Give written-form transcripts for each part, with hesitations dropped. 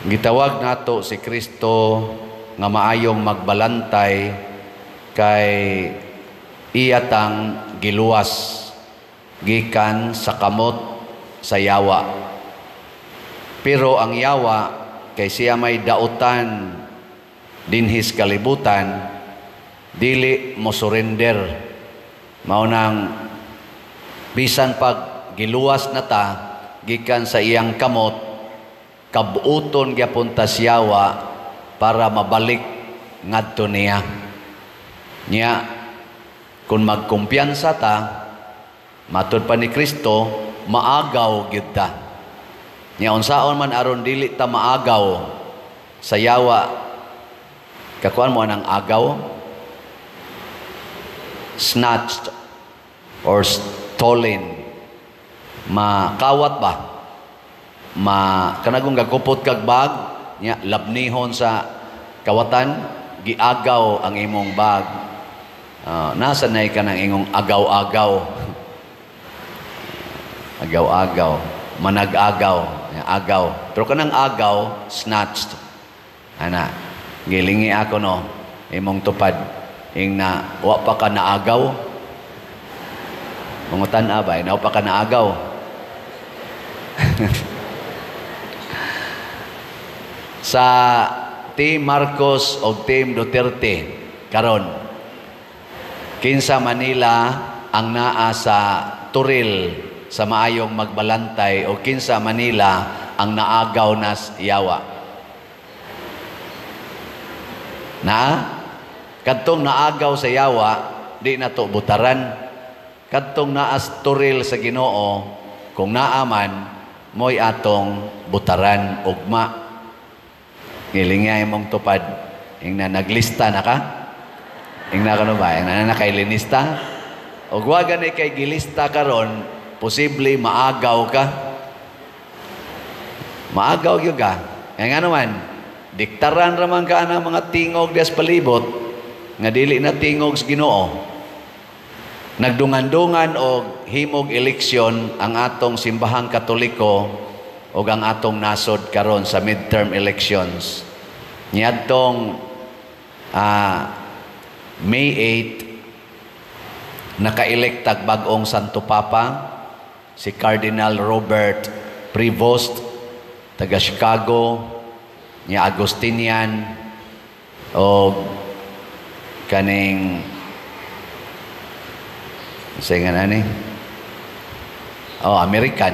Gitawag nato si Kristo nga maayong magbalantay kay iyatang giluwas gikan sa kamot sa yawa. Pero ang yawa kay siya may dautan dinhis kalibutan, dili mo surrender. Mao nang bisan pag giluwas na ta gikan sa iyang kamot, kabuoton gyapon ta siyawa para mabalik ngadto niya. Nya kung magkumpiyansa ta, matud pa ni Kristo, maagaw gyud ta. Nya unsaon man aron dili ta maagaw sa yawa? Kakuan mo anang agaw? Snatched or stolen. Makawat ba? Ma kanagong gagupot kag bag, nya labnihon sa kawatan, giagaw ang imong bag. Nasa na ka ng ingong agaw-agaw. Agaw-agaw, manag-agaw, agaw. Pero kanang agaw, snatched. Ana, gilingi ako no, imong tupad. Ing na, wa pa ka naagaw. Mangutan abay, na wa pa ka naagaw. Sa Team Marcos o Team Duterte karon, kinsa Manila ang naa sa turil sa maayong magbalantay o kinsa Manila ang naagaw nas yawa? Na kadtong naagaw sa yawa, di na to butaran. Kadtong naas turil sa Ginoo, kung naaman mo'y atong butaran ugma. Ngilingay mong tupad, ing na naglista na ka? Ing na kano ba? Ing na nakailinista? O wa gani kay gilista karon, posible maagaw ka. Maagaw gyud ka. Kaya nga naman, diktaran raman ka ang mga tingog dias palibot nga dili na tingog sa Ginoo. Nagdungan-dungan og himog eleksyon ang atong simbahang Katoliko og ang atong nasod karon sa midterm elections. Niadtong May 8, naka-elect tag bag-ong Santo Papa si Cardinal Robert Prevost taga Chicago, niya Agustinian og kaning sa nga nani? Oh, American.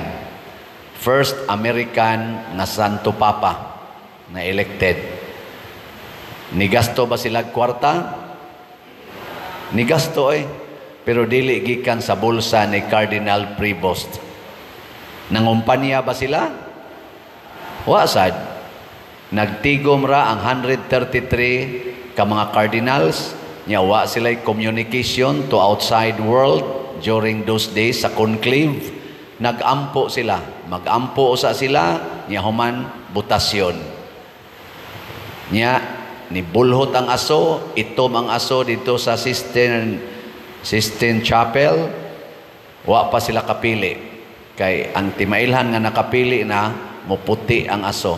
First American nga Santo Papa na elected. Nigasto ba sila kwarta? Nigasto eh. Pero dili gikan sa bulsa ni Cardinal Prevost. Nangumpanya ba sila? Wa sad. Nagtigom ra ang 133 ka mga cardinals. Nya wa sila communication to outside world during those days sa conclave. Nagampo sila. Magampo usa sila, nya human botasyon. Nya nibulhot ang aso, itom ang aso dito sa Sistine Chapel. Wa pa sila kapili. Kay ang timailhan nga nakapili na, muputi ang aso.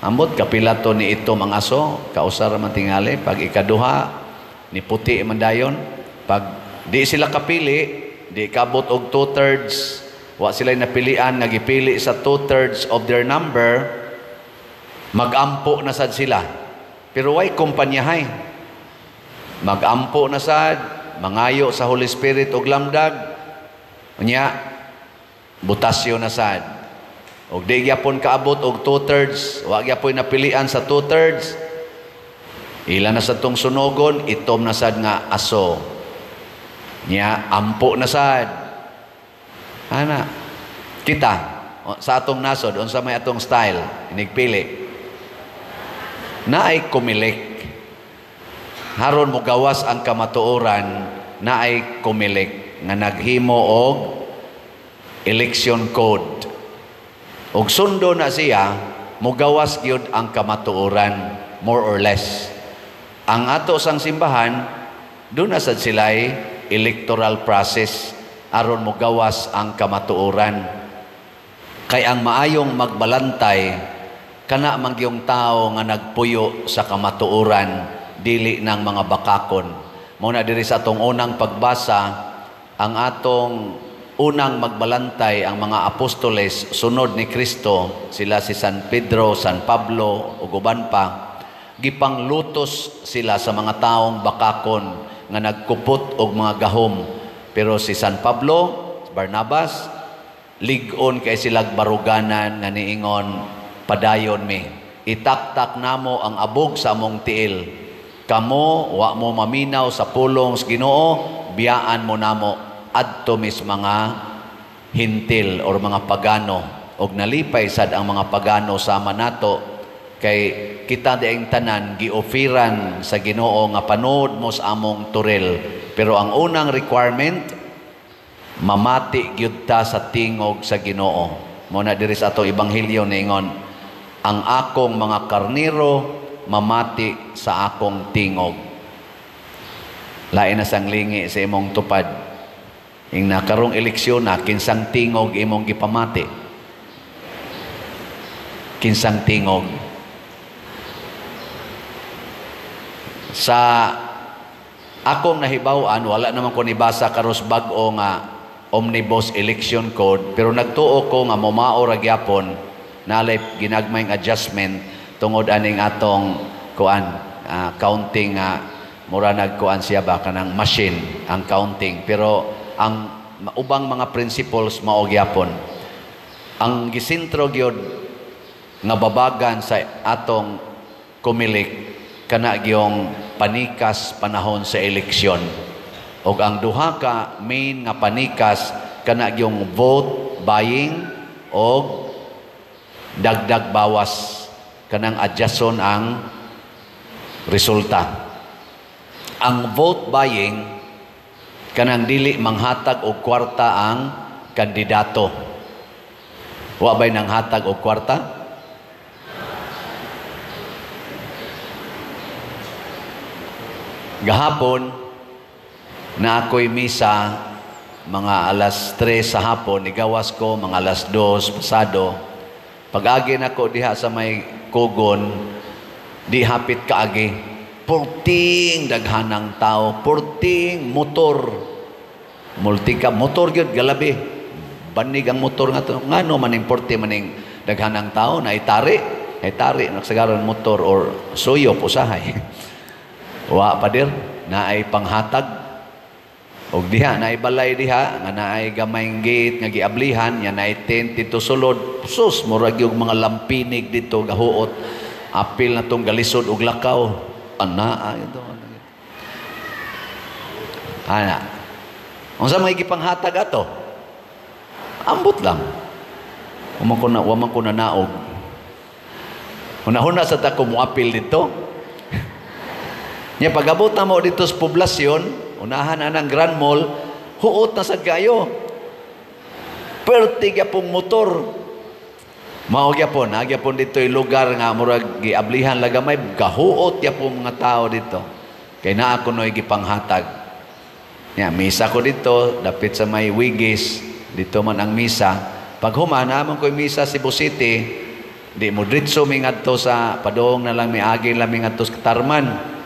Ambot kapila to ni itom ang aso, kausar man tingali pag ikaduha ni puti man dayon. Pag di sila kapili, di kabot og 2/3, wa sila napilian nga gipili sa 2/3 of their number, magampo na sad sila. Pero way kumpanyahay. Magampo na sad, mangayo sa Holy Spirit og lamdag, unya botasyon na sad. Og di gyapon kaabot og 2/3, wa gyapon napilian sa 2/3, ila na sa tong sunogon, itom na sad nga aso. Nya ampo na sad. Ana, kita sa atong nasod, unsa may atong style inigpili? Naay kumilik. Haron mogawas ang kamatuoran, naay kumilik nga naghimo og election code. Og sundo na siya, mogawas gyud ang kamatuoran, more or less. Ang ato sang simbahan, doon na sad sila'y electoral process aron mogawas ang kamatuoran. Kay ang maayong magbalantay Kana man gyung tao nga nagpuyo sa kamatuoran, dili ng mga bakakon. Mao na diri sa atong unang pagbasa, ang atong unang magbalantay ang mga apostoles sunod ni Kristo, sila si San Pedro, San Pablo ug uban pa, gipanglutos sila sa mga taong bakakon nga nagkupot og mga gahom. Pero si San Pablo, Barnabas, lig-on kay silag baruganan nga niingon, padayon mi, itaktak namo ang abog sa among tiil. Kamo wa mo maminaw sa pulong sa Ginoo, biyaan mo namo adto mis mga hintil or mga pagano. Og nalipay sad ang mga pagano sama nato kay kita dieng tanan giofiran sa Ginoo nga panood mo sa among turil. Pero ang unang requirement, mamati gyud ta sa tingog sa Ginoo. Mo na diri sa atong ebanghelyo niingon, ang akong mga karnero mamati sa akong tingog. Lain na sang lingi sa imong tupad. Ing nakarong eleksyon na, kinsang tingog imong gipamati? Kinsang tingog? Sa akong nahibaw-an, wala naman ko nibasa karos bag-o nga Omnibus Election Code, pero nagtuo ko nga momao ra gyapon nalay ginagmayng adjustment tungod aning atong kuan counting nga mura nagkuan siya ba kanang machine ang counting, pero ang ubang mga principles mao gyapon. Ang gisentro gyud nga babagan sa atong Comelec kana gyung panikas panahon sa eleksyon. Og ang duha ka main nga panikas kana gyung vote buying og dagdag bawas, kanang adjuston ang resulta. Ang vote buying kanang dili manghatag og kwarta ang kandidato. Wa bay nanghatag og kwarta? Gahapon na ako'y misa mga 3:00 sa hapon, nigawas ko mga 2:00 pasado. Pag-agi nako diha sa may kugon, di hapit kaagi. Purting daghanang tao, purting motor. Multika motor gyud galabi. Banig ang motor nga to. Ngano maning purti maning daghanang tao na itari, itari nagsagaran motor or suyop usahay. Wa padir naay panghatag. Og diha naay balay diha nga naay gamayng gate nga giablihan, nya naay tent dito sulod. Sus, murag yung mga lampinig dito gahuot. Apil na tong galisod og lakaw. Ana ito. Ana. Unsa may gipanghatag ato? Ambot lang. Wa man ko na naog. Hunahuna sa ta ko moapil dito. Nya pag-abot na mo dito sa poblasyon, unahan anang Grand Mall, huot na sad kayo. Perti gyapong motor. Mao gyapon, na gyapon dito yung lugar nga murag giablihan lagamay, gahuot gyapon mga tao dito. Kay naa ko noy gipanghatag. Nya misa ko dito, dapit sa may Wigis, dito man ang misa. Pag human, naman ko'y misa Cebu City, di mo dritso mi ngadto sa padong na lang miagi lang mi ngadto sa Tarman.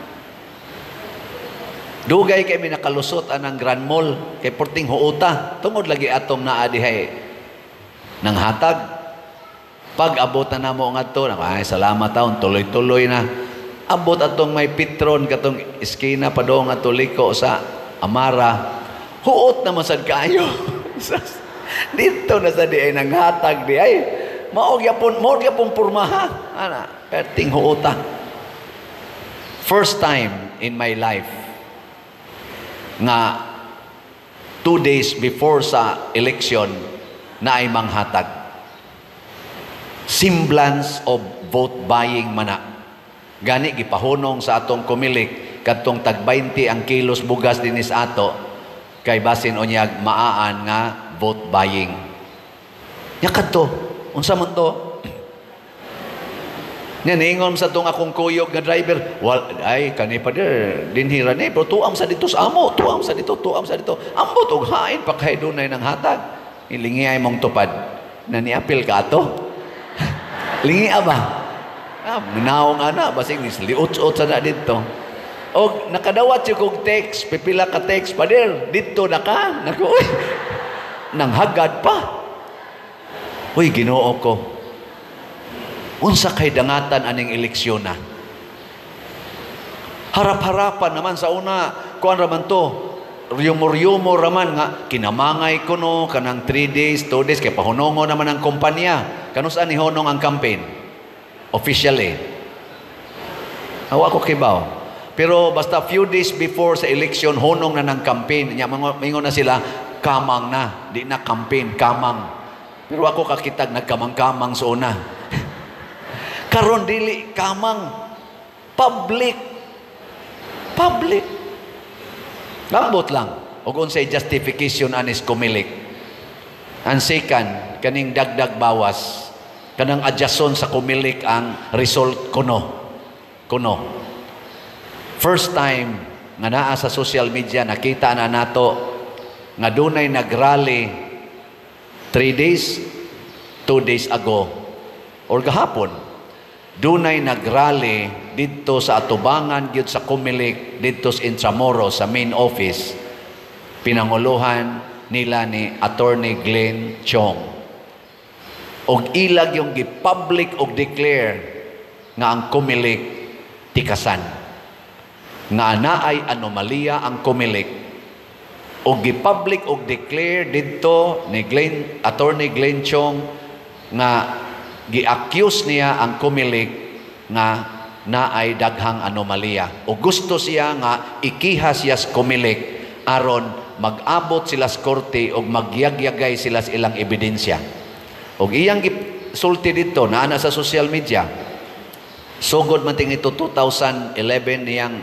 Dugay kay mi nakalusot anang Grand Mall kay porting huota tungod lagi atong naa dihay nang hatag. Pag abot na namo ngadto, ay salamat taon, tuloy-tuloy na. Abot atong may Petron katong eskina padong ato liko sa Amara. Huot naman sad kaayo. Dito na sa di ay nanghatag di ay. Mao gyapon pormaha. Ana, perting huota. First time in my life nga 2 days before sa election na ay manghatag. Semblance of vote buying mana. Gani gipahunong sa atong Comelec kadtong tag 20 ang kilos bugas dinis ato kay basin unyag maaan nga vote buying. Nya kadto, unsa man to? Nya niingon sa tong akong kuyog nga driver, wal ay kani pa dir dinhi ra ni, pero tuam sa dito sa amo, tuam sa dito, tuam sa dito. Ambot og hain pa kay dunay nang hatag. Ilingi ay mong tupad na niapil ka ato. Lingi ba? Ah, naong ana, basig liut-ut sa na dito. Og nakadawat siya kog text, pipila ka text, "Pader, dito na ka." Naku, uy, nanghagad pa. Uy, Ginoo ko. Unsa kay dangatan aning eleksyon na? Harap-harapan naman sa una, kuan raman to, rumor-rumor raman nga kinamangay kuno kanang 3 days, 2 days kay pahunongo naman ang kumpanya. Kanus-a ni hunong ang campaign? Officially. Awa ko kibaw. Pero basta few days before sa election, hunong na ng campaign. Nya mingon na sila, kamang na. Di na campaign, kamang. Pero ako kakitag nagkamang-kamang sa una. Karon dili kamang, public. Public. Lambot lang. Og unsay justification anis Comelec? Ang second, kaning dagdag bawas, kanang adjuston sa Comelec ang result kuno. Kuno. First time nga naa sa social media, nakita na nato nga dunay nagrally 3 days, 2 days ago or gahapon. Dunay nagrally didto sa atubangan gyud sa Comelec didto sa Intramuros, sa main office, pinanguluhan nila ni Attorney Glenn Chong. Og ilag yung gi-public og declare nga ang Comelec tikasan, nga naay anomalya ang Comelec, og gi-public og declare didto ni Glenn, Attorney Glenn Chong, nga gi-accuse niya ang Comelec nga naay daghang anomalya. O gusto siya nga ikiha siya sa Comelec aron mag-abot sila sa korte og magyagyagay sila sa ilang ebidensya. Og iyang gisulti dito, naa na sa social media, sugod man ito 2011 niyang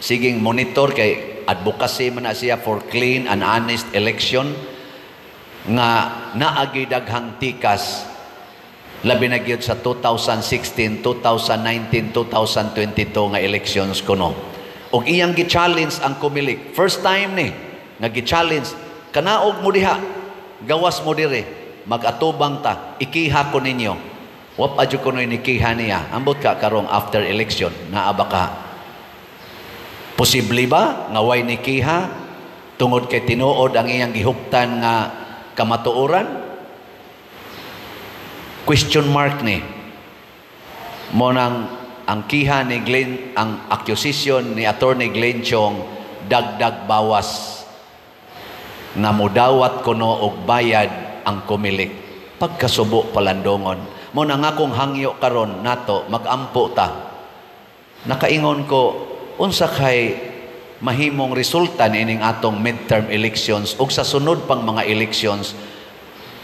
siging monitor kay advocacy man na siya for clean and honest election, nga naagi daghang tikas, labi na gyud sa 2016, 2019, 2022 nga elections kuno. Og iyang gi-challenge ang Comelec. First time ni nga gi-challenge, "Kanaog mo diha, gawas mo dire, mag-atubang ta, ikiha ko ninyo." Wa pa jud kuno'y nikiha niya. Ambot ka karong after election, naa ba ka? Posible ba nga way nikiha tungod kay tinuod ang iyang gihuptan nga kamatuoran? Question mark ni. Mo nang ang kiha ni Glenn, ang accusation ni Attorney Glenn Chong, dagdag bawas nga mudawat kuno og bayad ang Comelec. Pagkasubo palandongon. Mo na nga kung hangyo karon nato, magampo ta. Nakaingon ko, unsa kay mahimong resulta niining atong midterm elections ug sa sunod pang mga elections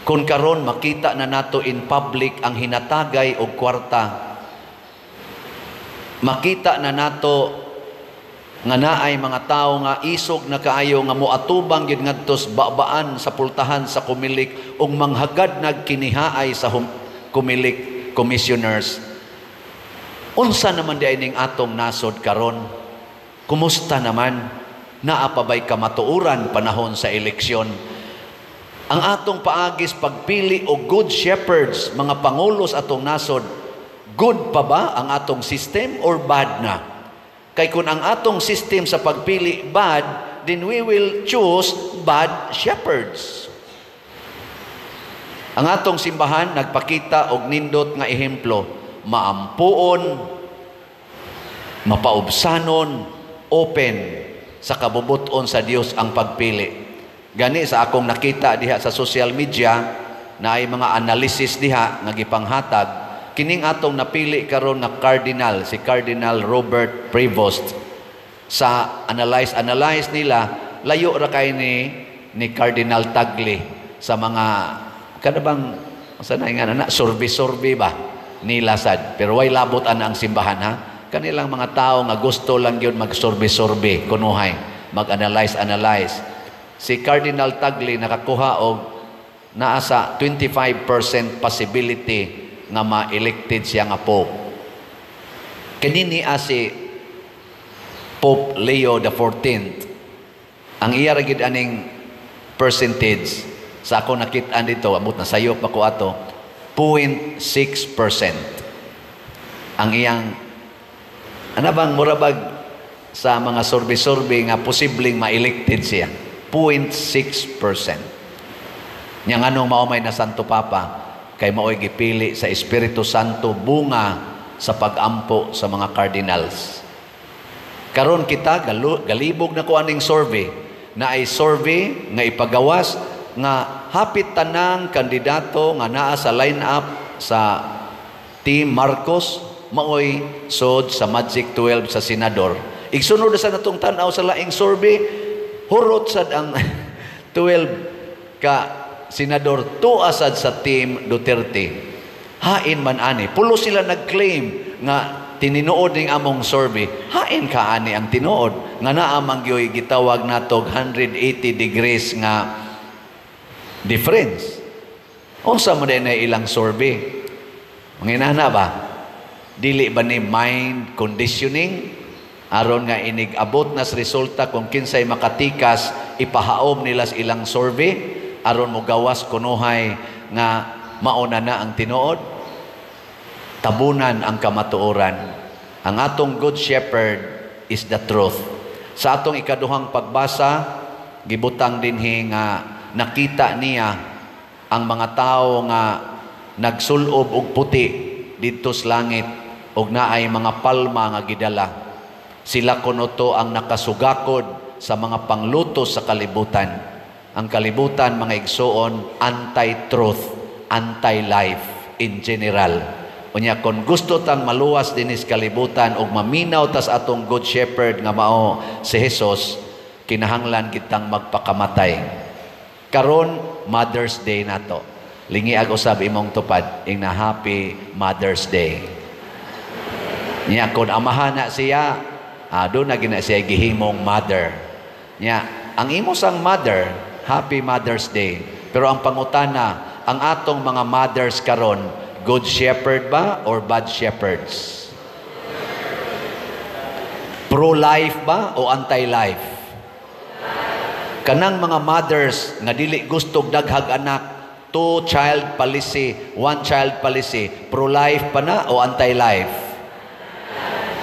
kung karon makita na nato in public ang hinatagay og kwarta, makita na nato nga naay mga tawo nga isog na kaayo nga moatubang gid ngadto sa babaan sa pultahan sa Comelec ug manghagad nagkinihaay sa Comelec commissioners? Unsa naman di ning atong nasod karon? Kumusta naman? Naa pa bay kamatuoran panahon sa eleksyon? Ang atong paagis pagpili og good shepherds, mga pangulo sa atong nasod, good pa ba ang atong system or bad na? Kay kung ang atong system sa pagpili bad, then we will choose bad shepherds. Ang atong simbahan nagpakita og nindot nga ehemplo, maampuon, mapaubsanon, open sa kabubuton sa Dios ang pagpili. Gani sa akong nakita diha sa social media na ay mga analysis diha nga gipanghatag kining atong napili karon nga cardinal, si Cardinal Robert Prevost, sa analyze analyze nila, layo ra kay ni Cardinal Tagle sa mga kada bang sa na nga na survey survey ba nila sad. Pero way labot ana ang simbahan, ha, kanilang mga tao nga gusto lang gyud mag-survey survey kunuhay, mag-analyze analyze. Si Cardinal Tagle nakakuha og naa sa 25% possibility nga ma-elected siya nga Pope. Kanini si Pope Leo the 14th, ang iya ra gid aning percentage sa ako nakit-an dito, amot na sayop pa ko ato, 0.6%. Ang iyang ana bang murabag sa mga survey-survey nga posibleng ma-elected siya, 0.6%. Nya nganong mao may na Santo Papa? Kay mao'y gipili sa Espiritu Santo, bunga sa pagampo sa mga cardinals. Karon kita galibog na ko aning survey na ay survey nga ipagawas nga hapit tanang kandidato nga naa sa line-up sa Team Marcos maoy sod sa Magic 12 sa senador. Igsunod sa natong tan-aw sa laing survey, hurot sad ang 12 ka senador tuwa sad sa Team Duterte. Hain man ani. Pulo sila nag-claim nga tinuod ning among survey. Hain ka ani ang tinuod nga naa man gyoy gitawag natog 180 degrees nga difference. Unsa man na ilang survey? Manginana ba? Dili ba ni mind conditioning? Aron nga inig abot nas resulta kung kinsay makatikas, ipahaom nila sa ilang survey aron mogawas kunuhay nga mauna na ang tinuod. Tabunan ang kamatuoran. Ang atong Good Shepherd is the truth. Sa atong ikaduhang pagbasa, gibutang dinhi nga nakita niya ang mga tao nga nagsulob og puti didto sa langit og naay mga palma nga gidala. Sila kuno to ang nakasugakod sa mga panglutos sa kalibutan. Ang kalibutan, mga igsuon, anti-truth, anti-life in general. Unya kon gusto tang maluwas dinis kalibutan ug maminaw tas atong Good Shepherd nga mao si Jesus, kinahanglan kitang magpakamatay. Karon Mother's Day nato. Lingiag usab imong tupad ing na, "Happy Mother's Day." Nya kon amahan na siya, do na gina siya gihimong mother. Nya ang imo sang mother, Happy Mother's Day. Pero ang pangutana, ang atong mga mothers karon, good shepherd ba or bad shepherds? Pro-life ba o anti-life? Kanang mga mothers nga dili gusto daghag anak, two child policy, one child policy, pro-life pa na o anti-life?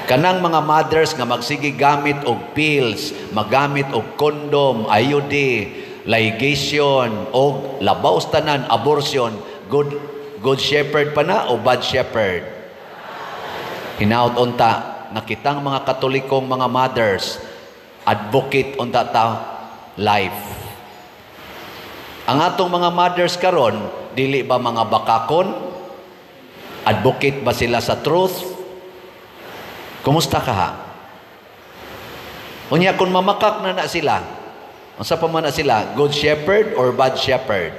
Kanang mga mothers nga magsige gamit og pills, magamit og condom, IUD, ligation, og labaw sa tanan, abortion, good shepherd pa na o bad shepherd? Hinaut unta nga kitang mga Katolikong mga mothers, advocate unta ta life. Ang atong mga mothers karon, dili ba mga bakakon? Advocate ba sila sa truth? Kumusta ka ha? Unya kung mamakak na na sila, unsa pa man na sila, good shepherd or bad shepherd?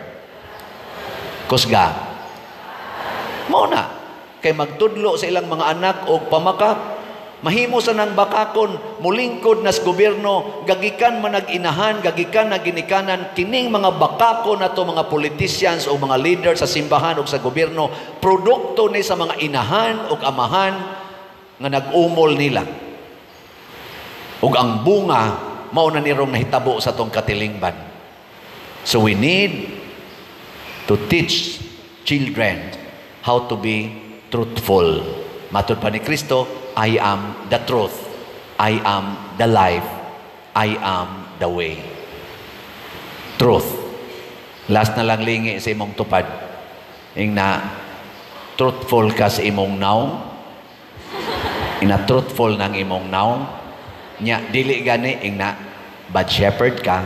Kusga. Mao na. Kay magtudlo sa ilang mga anak og pamakak, mahimo sa nang bakakon, mulingkod nas gobyerno, gagikan man nag-inahan, gagikan na ginikanan, kining mga bakakon nato mga politicians o mga leader sa simbahan o sa gobyerno, produkto ni sa mga inahan o amahan nga nag-umol nila. Ug ang bunga, mao na nirong nahitabo sa tong katilingban. So we need to teach children how to be truthful. Matod pa ni Kristo, "I am the truth. I am the life. I am the way." Truth. Last na lang, lingi sa imong tupad. Ing na, "Truthful ka sa imong nawong." Ina, "Truthful ng imong nawong." Nya, dili gani, ing na, "Bad shepherd ka."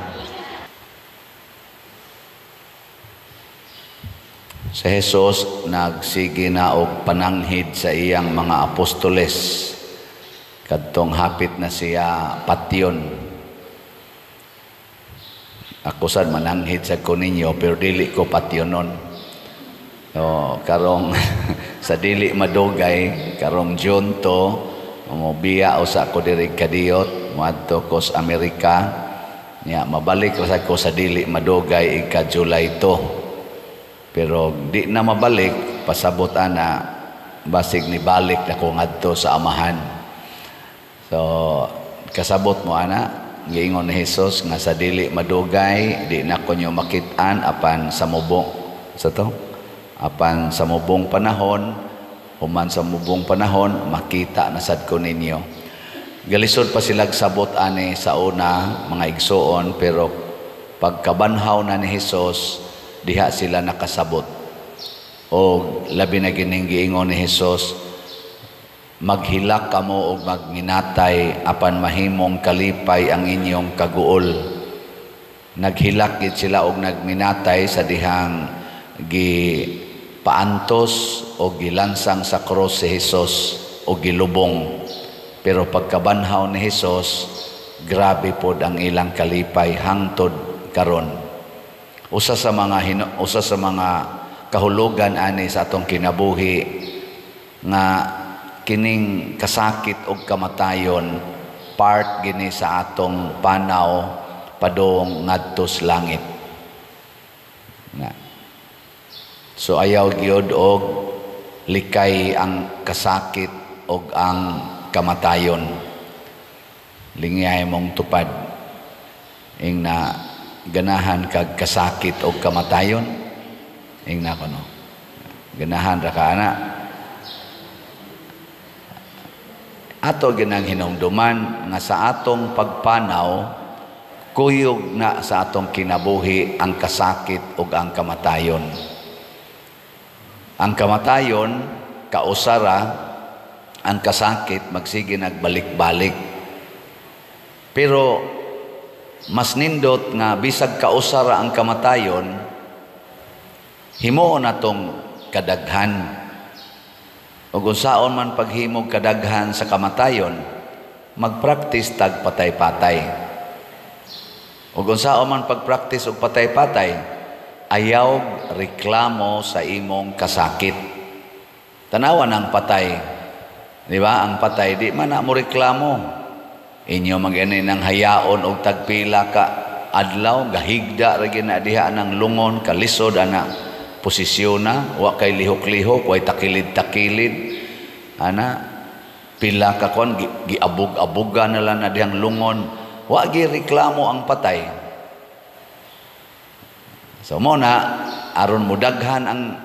Si Jesus nagsige na og pananghid sa iyang mga apostoles kadtong hapit na siya patyon. Ako sad mananghid sa ko ninyo, pero dili ko patyonon. So, karong sa dili madugay, karong June 2, mobiya usa ko diri kadiyot, moadto ko sa Amerika. Nya mabalik ra ko sa dili madugay, ika July 2. Pero di na mabalik, pasabot ana, basig ni balik na ko ngadto sa Amahan. So, kasabot mo ana, giingon ni Jesus nga sa dili madugay, di na ko nyo makit-an apan sa mubong. Sa to? Apan sa mubong panahon, Human sa mubong panahon, makita na sad ko ninyo. Galisod pa silag sabot ani sa una, mga igsuon, pero pagkabanhaw na ni Hesus, diha sila nakasabot. O labi na gining giingon ni Hesus, "Maghilak kamo og magminatay apan mahimong kalipay ang inyong kaguol." Naghilak gid sila og nagminatay sa dihang gi paantos o gilansang sa krus si Hesus o gilubong. Pero pagkabanhaw ni Hesus, grabe pod ang ilang kalipay hangtod karon. Usa sa mga kahulugan ani sa atong kinabuhi nga kining kasakit og kamatayon part gini sa atong panaw padung ngadto sa langit. Na. So ayaw gyud og likay ang kasakit og ang kamatayon. Lingay mong tupad. Ing na ganahan kag kasakit og kamatayon. Ing na kono. Ganahan ra ka ana. Ato ginang hinumduman nga sa atong pagpanaw, kuyog na sa atong kinabuhi ang kasakit ug ang kamatayon. Ang kamatayon kausara, ang kasakit magsige nagbalik-balik. Pero mas nindot nga bisag kausara ang kamatayon, himuon natong kadaghan. Ug unsaon man paghimog kadaghan sa kamatayon, magpractice tag patay-patay. Ug unsaon man pagpractice og patay-patay, ayaw reklamo sa imong kasakit. Tanawan ang patay. Di ba? Ang patay di man na mo reklamo. Inyo magani nang hayaon og tagpila ka adlaw, gahigda ra gyud na diha nang lungon, kalisod ana posisyon na, wa kay lihok-lihok, way takilid-takilid ana, pila ka kon giabog-aboga na lang na dihang lungon, wa gi reklamo ang patay. So mo na aron mudaghan ang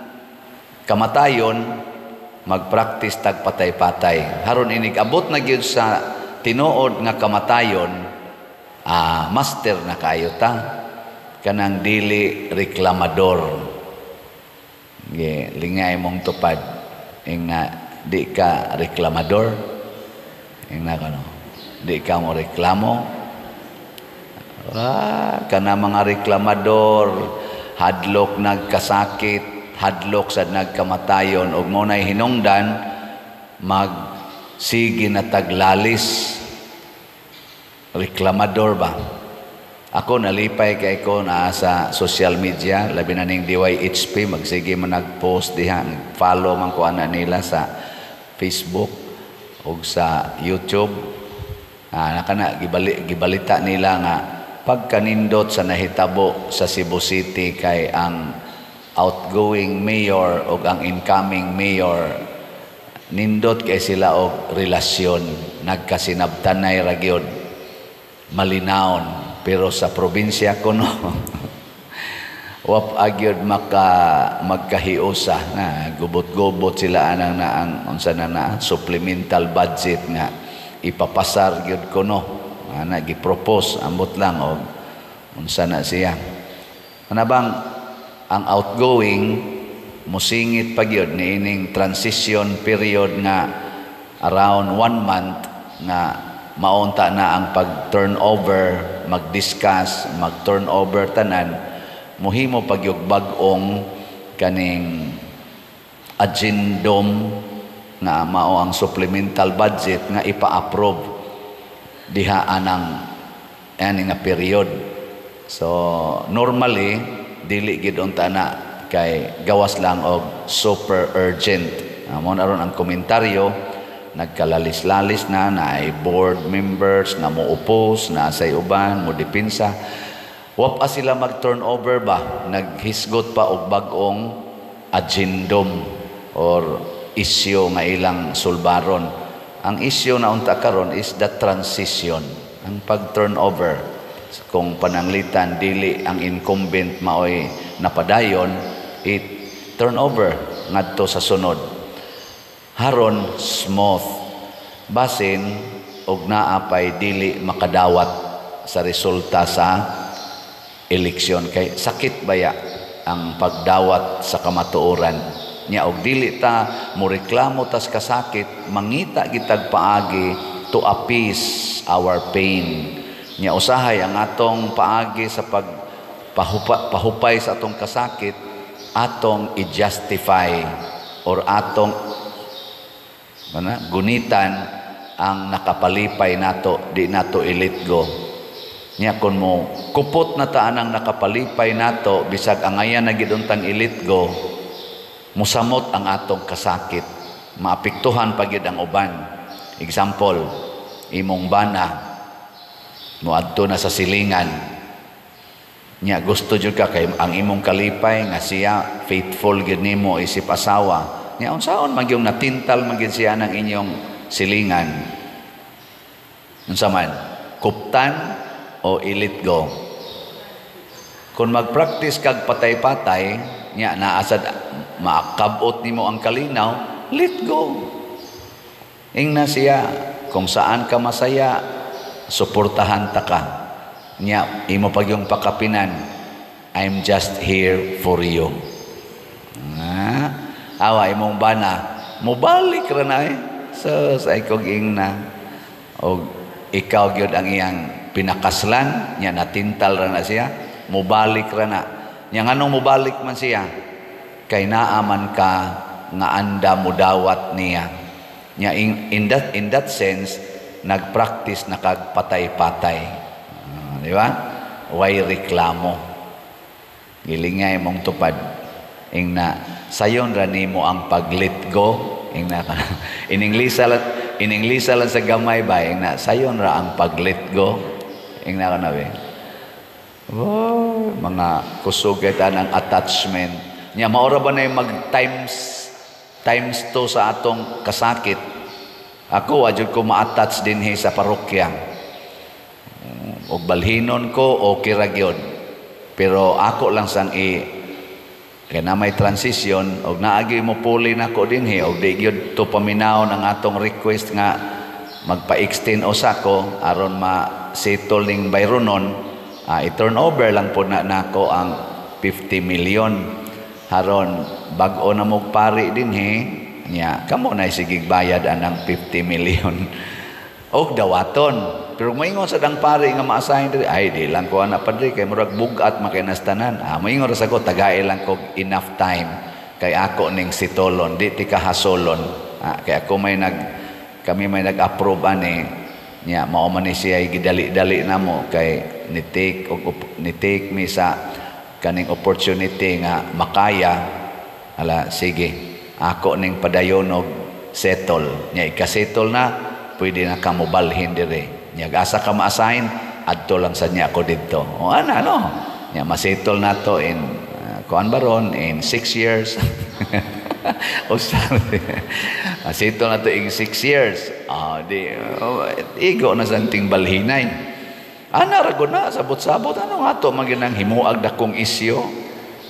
kamatayon, magpractice tag patay-patay. Haron inig abot na gyud sa tinuod nga kamatayon, master na kayo ta kanang dili reklamador. Ge, lingay mong tupad ing na di ka reklamador. Ing na kano di ka mo reklamo. Kana mga reklamador, hadlok nagkasakit, hadlok sa nagkamatayon, ug mo nay hinungdan magsige na taglalis. Reklamador ba? Ako nalipay kay ko naa sa social media, labi na ning DYHP, magsige man nag-post diha, follow man ko ana nila sa Facebook ug sa YouTube. Nakana gibalita nila nga pagkanindot sa nahitabo sa Cebu City kay ang outgoing mayor ug ang incoming mayor nindot kay sila og relasyon, nagkasinabtanay ra gyud, malinawon. Pero sa probinsya kuno wap agyod maka magkahiusa na gubot-gubot sila anang na ang unsa na na supplemental budget nga ipapasar gyud kuno ana gi-propose, ambot lang og unsa na siya. Ana bang ang outgoing musingit pa gyud niining transition period nga around 1 month nga maunta na ang pag-turnover, mag-discuss, mag-turnover tanan, muhimo pagyug bag-ong kaning agendum nga mao ang supplemental budget nga ipa-approve diha anang ani nga period. So normally dili gid unta na kay gawas lang og super urgent. Mo na ron ang komentaryo, nagkalalis-lalis na ay board members na mo-oppose, na say uban mo depensa. Wa pa sila mag-turnover ba, naghisgot pa og bag-ong agendum or issue nga ilang sulbaron. Ang issue na unta karon is the transition, ang pag-turnover. Kung pananglitan dili ang incumbent maoy napadayon, it turnover ngadto sa sunod. Haron smooth. Basin og naa pay dili makadawat sa resulta sa eleksyon, kay sakit baya ang pagdawat sa kamatuoran nya. Og dili ta moreklamo tas kasakit, mangita gitag paagi to appease our pain. Nya usahay ang atong paagi sa pag pahupay sa atong kasakit, atong i-justify or atong mana gunitan ang nakapalipay nato, di nato i-let go. Nya kun mo kupot na ta anang nakapalipay nato, bisag angayan na gid untang i-let go, musamot ang atong kasakit, maapektuhan pa gyud ang uban. Example, imong bana moadto na sa silingan. Nya gusto jud ka kay ang imong kalipay nga siya faithful gyud nimo isip asawa. Nya unsaon man gyud natintal man gyud siya ng inyong silingan? Unsa man? Kuptan o i-let go? Kung mag-practice kag patay-patay, nya naasad maakabot nimo ang kalinaw, let go. Ingna siya, kung saan ka masaya, suportahan ta ka. Nya, imo pag yung pakapinan, "I'm just here for you." Ah, awa imong bana, mubalik ra na eh. So, sa ikog ingna. O ikaw gyud ang iyang pinakaslan, nya natintal ra na siya, mubalik ra na. Nya nganong mubalik man siya? Kay naa man ka nga anda mudawat niya. Nya in that sense, nagpractice na kag patay-patay. Di ba? Way reklamo. Gilingay mong tupad. Ingna sayon ra nimo ang pag-let go. Ingna ka. In English lang sa gamay ba, ingna sayon ra ang pag-let go. Ingna ka na be. Oh, mga kusog kay ang attachment. Nya maora ba na yung mag times times to sa atong kasakit? Ako, wa jud ko ma-attach dinhi sa parokya. Og balhinon ko, okay ra gyud. Pero ako lang sang i kay na may transition og naagi mo puli nako dinhi og di gyud to paminawon ang atong request nga magpa-extend usa ko aron ma-settle ning bayronon, i-turn over lang po na nako ang 50 million haron bag-o na mog pari dinhi. Nya kamo na sigig bayad anang 50 million og dawaton. Pero moingon sa dang pari nga ma-assign diri, "Ay, di lang ko ana, padre, kay murag bugat makinas tanan." Ah, moingon ra sa ko, tagai lang ko enough time kay ako ning sitolon, di ti kahasolon. Ah, kay ako may nag kami may nag-approve ani. Nya mao man ni siya gidali-dali namo kay ni take og ni take mi sa kaning opportunity nga makaya. Ala, sige, ako ning padayon og settle. Nya ika-settle na, pwede na ka mobalhin dire. Nya asa ka ma-assign, adto lang sa niya ako didto. O ana no, nya masettle na to in kuan baron in 6 years. O sabi, masettle na to in 6 years. Ah, di oh, igo na sa ting balhinay. Ana ra gud na, sabot-sabot. Ano nga to maginang himuag dakong isyo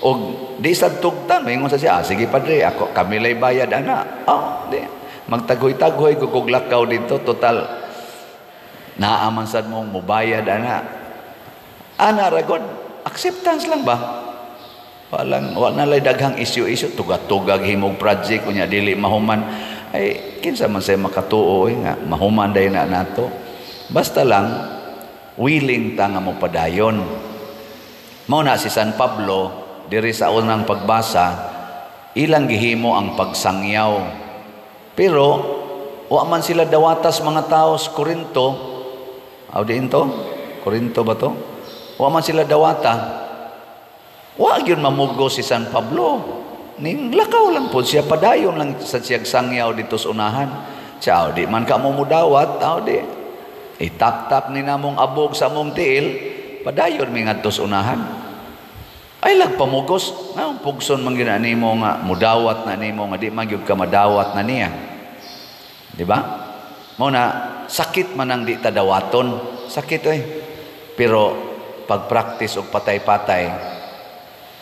og di sad tugtan. Maingon sa siya, "Ah, sige padre, ako kami lay bayad ana." Oh, di magtagoy-tagoy ko kog lakaw dito, total naa man sad mong mubayad ana. Ana ra gud, acceptance lang ba. Walang wa na lay daghang issue-issue, tugat-tugag himog project unya dili mahuman. Ay, kinsa man say makatuo eh, nga mahuman day na nato. Basta lang willing ta nga mopadayon. Mao na si San Pablo diri sa unang pagbasa, ilang gihimo ang pagsangyaw. Pero wa man sila dawatas mga tao sa Korinto. Aw, diin to? Korinto ba to? Wa man sila dawata. Wa gyud mamugo si San Pablo. Ning lakaw lang po siya, padayon lang sa siyag sangyaw dito sa unahan. Ciao, di man ka mo mudawat, aw di. Itap-tap ni namong abog sa mong tiil, padayon mi ngadto sa unahan. Ay lagpamugos, nga pugson man gyud nimo nga mudawat na nimo nga di man gyud ka madawat na niya. Di ba? Mao na sakit man ang di ta dawaton, sakit oy. Pero pag-practice og patay-patay,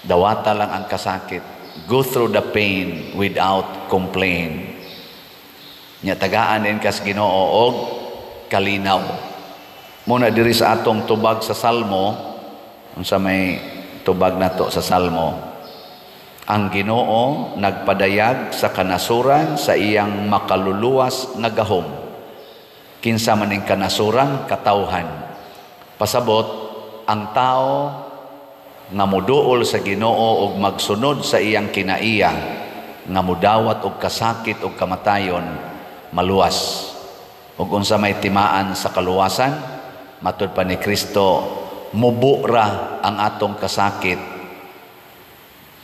dawata lang ang kasakit. Go through the pain without complaint. Nya tagaan din kas Ginoo og kalinaw. Muna diri sa atong tubag sa Salmo, unsa may tubag nato sa Salmo? Ang Ginoo nagpadayag sa kanasuran sa iyang makaluluwas nga gahom. Kinsa man ning kanasuran? Katawhan. Pasabot, ang tao nga moduol sa Ginoo og magsunod sa iyang kinaiya nga mudawat og kasakit og kamatayon, maluwas. Ug unsa may timaan sa kaluwasan? Matud pa ni Kristo, mubo ra ang atong kasakit,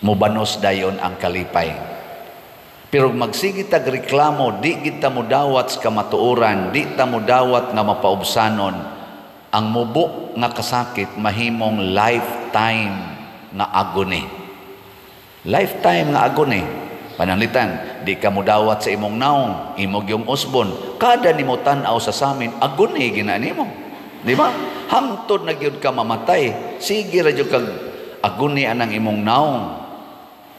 mubanos dayon ang kalipay. Pero magsige tag reklamo, di gid ta modawat sa kamatuoran, di ta modawat nga mapaubsanon, ang mubo nga kasakit mahimong lifetime nga agony. Lifetime nga agony. Pananglitan, di ka modawat sa imong naong, imong yung usbon, kada nimo tan-aw sa samin, agony gina nimo. Di ba? Hangtod na gyud ka mamatay, sige ra gyud kag agony anang imong naong.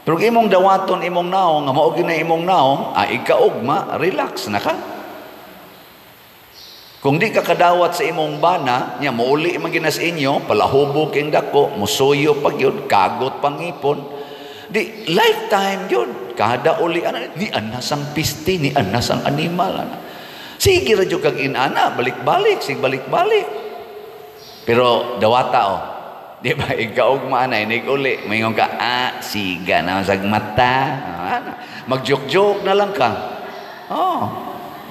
Pero imong dawaton imong naong, nga mao gyud na imong naong, ay ikaugma, relax na ka. Kung di ka kadawat sa imong bana, nya mouli man ginas inyo, palahubo king dako, musuyo pa gyud, kagot pangipon. Di lifetime gyud. Kada uli ana ni anas ang piste, ni anas ang animal ana. Sige ra jud kag inana, balik-balik, sig balik-balik. Pero dawata oh. Di ba ikaugma ana inig uli, maingon ka, ah, siga na sag mata. Ana. Mag-joke-joke na lang ka. Oh.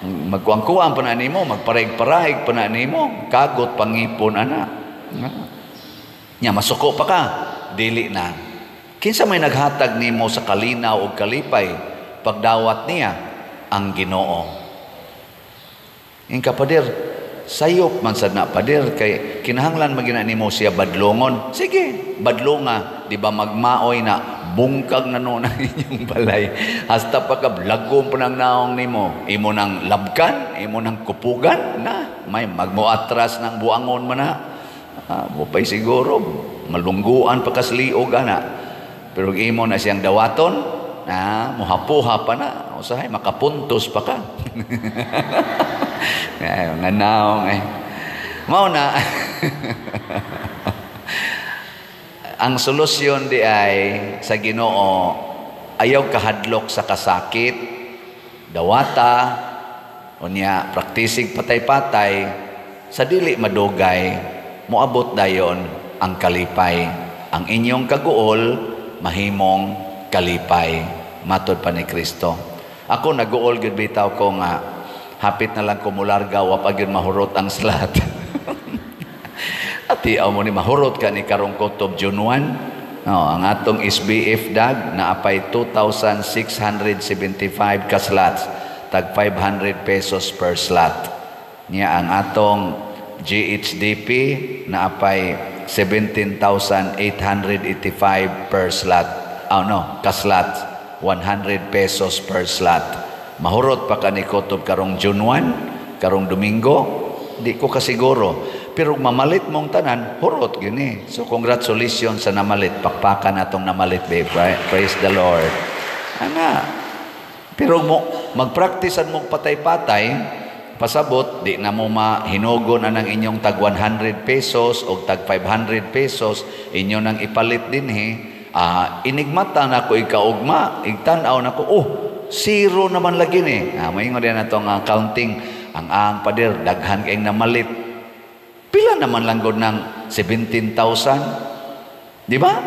Magkuang-kuang pa na nimo, magpareg-parahig pa na nimo, kagot pangipon ana. Nya masuko pa ka, dili na. Kinsa may naghatag nimo sa kalinaw ug kalipay pagdawat niya? Ang Ginoo. Ingka, "Pader, sayop man sad na, pader, kay kinahanglan man gina nimo siya badlongon." Sige, badlonga, di ba magmaoy na bungkag na noon ang inyong balay. Hasta pa ka lagom pa ng naong nimo, imo nang labkan, imo nang kupugan na, may magmoatras ng buangon man na. Ah, pay siguro malungguan pa kasliog ana. Pero imo na siyang dawaton, na muhapuha pa na, usahay makapuntos pa ka. Ay, mga naong eh. Mao na ang solusyon di ay sa Ginoo, ayaw kahadlok sa kasakit, dawata, unya praktisig patay-patay, sa dili madugay moabot dayon ang kalipay. Ang inyong kaguol mahimong kalipay, matod pa ni Kristo. Ako naguol gyud bitaw ko nga hapit na lang ko mularga, wa pa gyud mahurot ang slot. Ati mo ni mahurot ka ni karong kutob June 1. No, ang atong SBF dag naapay 2,675 ka slots, tag 500 pesos per slot. Niya ang atong GHDP naapay 17,885 per slot. Oh no, ka slot, 100 pesos per slot. Mahurot pa ka ni kutob karong June 1, karong Domingo, di ko kasiguro. Pero mamalit mong tanan, hurot gini. So congratulations sa namalit. Pakpakan atong namalit, babe. Right? Praise the Lord. Ana. Pero mo magpraktisan mong patay-patay, pasabot, di na mo mahinugon anang inyong tag 100 pesos o tag 500 pesos, inyo nang ipalit dinhi. Inigmata na ko ikaugma, igtan-aw na ko, oh, zero naman lagi ni. Maingon din na itong accounting, ang pader, daghan kayong namalit. Pila naman lang gud ng 17,000? Di ba?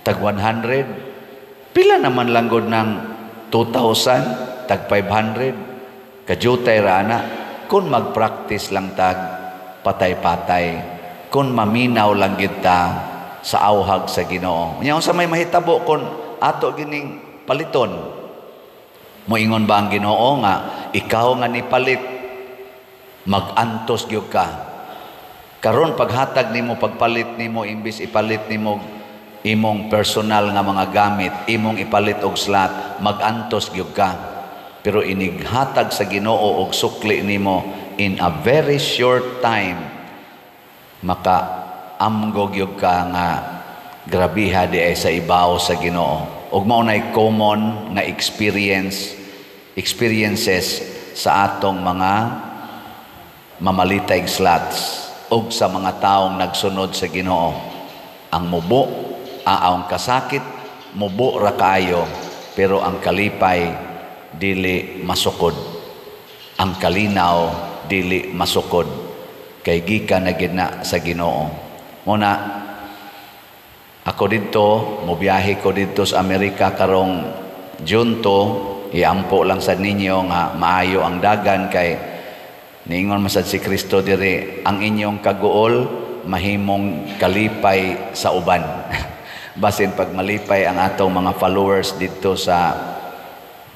Tag 100. Pila naman lang gud ng 2,000? Tag 500. Kajutay ra na. Kung mag-practice lang tag patay-patay. Kung maminaw lang kita sa auhag sa Ginoo. Nya unsa may mahitabo kung ato gining paliton? Moingon ba ang Ginoo nga ikaw nga nipalit mag-antos gyud ka? Karon paghatag nimo, pagpalit nimo, imbis ipalit nimo imong personal nga mga gamit, imong ipalit og slot, mag-antos gyud ka. Pero inighatag sa Ginoo og sukli nimo in a very short time, maka amgo gyud ka nga grabiha di ay sa ibaw sa Ginoo. Og mao nay common nga experiences sa atong mga mamalitay slots ug sa mga taong nagsunod sa Ginoo. Ang mubo, ang kasakit, mubo ra kaayo, pero ang kalipay dili masukod. Ang kalinaw dili masukod kay gikan na gid na sa Ginoo. Muna ako didto, mobiyahe ko didto sa Amerika karong June 2. Iampo lang sa ninyo nga maayo ang dagan kay niingon man sad si Kristo diri, ang inyong kaguol mahimong kalipay sa uban. Basin pag malipay ang atong mga followers didto sa